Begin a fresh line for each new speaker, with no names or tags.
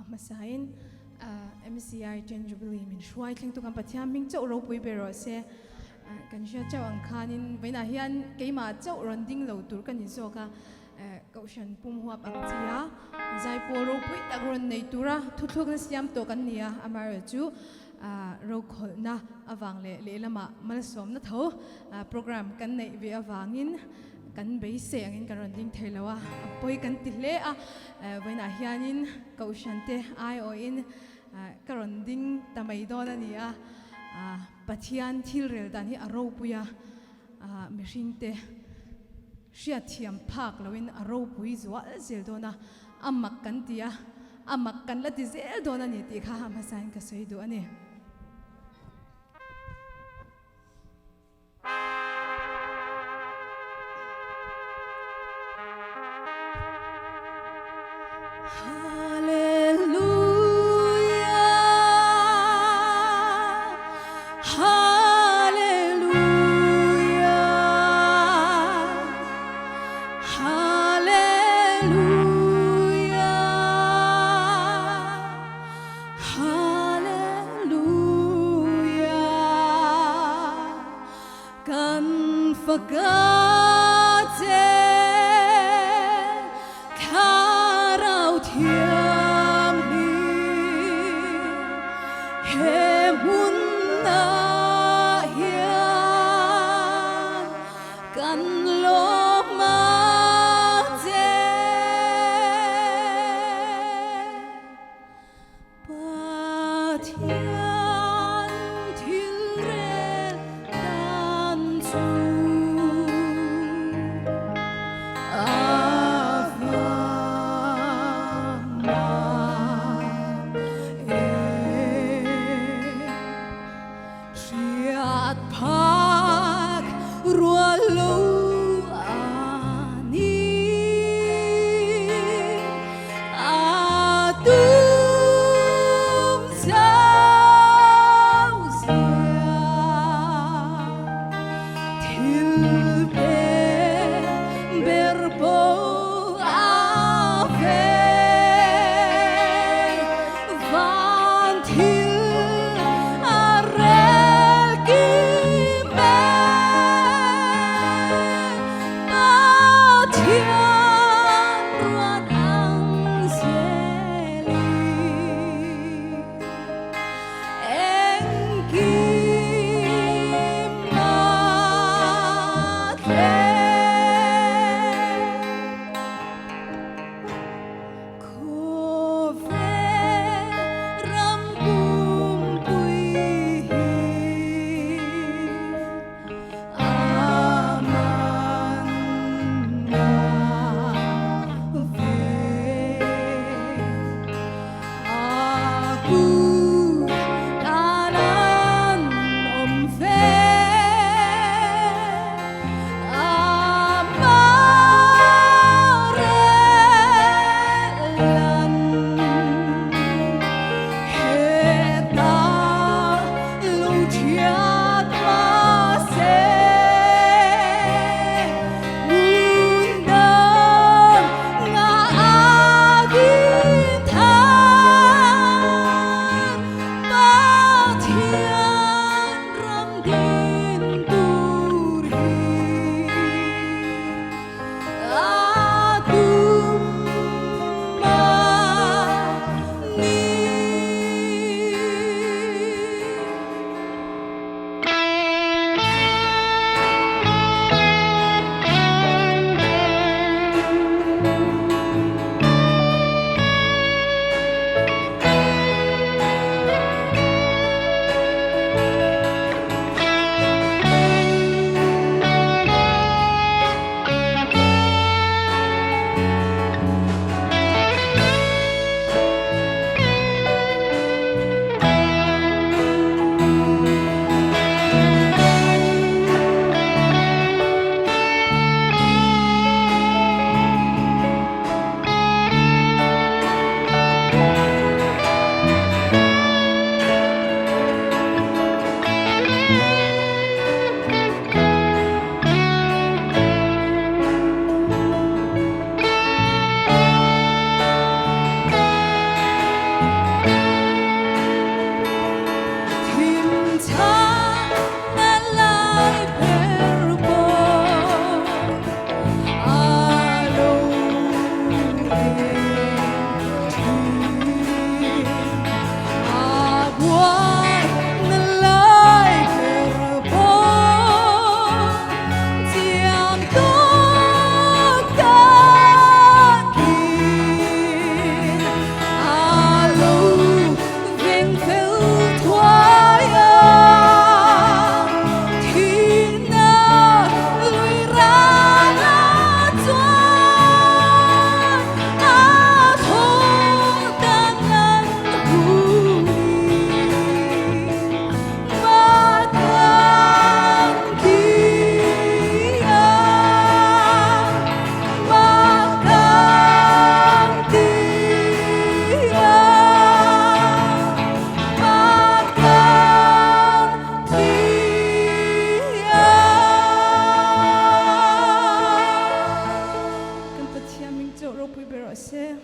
Hmasain MCI Chen Jubilee min hruai thlengtu kan Pathian hming chauh ropui ber rawh se. Kan hria chauh ang khanin vawiinah hian keimah chauh rawn ding lo tur ka ni zawk a, Kohhran pum huap ang chi a, zaipawl ropui tak rawn nei tura thuthlukna siam tawh kan ni a, amaherawhchu rokhawlhna avang leh lehlamah malsawmna tho program kan neih ve avangin kan beisei angin kan rawn ding thei lo a, a pawi kan ti hle a, vawiinah hianin Kohhran te aiawhin ka rawn ding ta mai dawn a ni a, Pathian thil rel dan hi a ropui a, mihringte hriatthiam phak loin a ropui zual zel dawn a, a mak kan ti a, a mak kan la ti zel dawn a ni tih kha a hmasain ka sawi duh a ni. Kan faka che Thlarau Thianghlim he hmunah hian kan lawm a che. Pathian thil rel dan chu a vang. Pathian hming chauh ropui ber rawh se.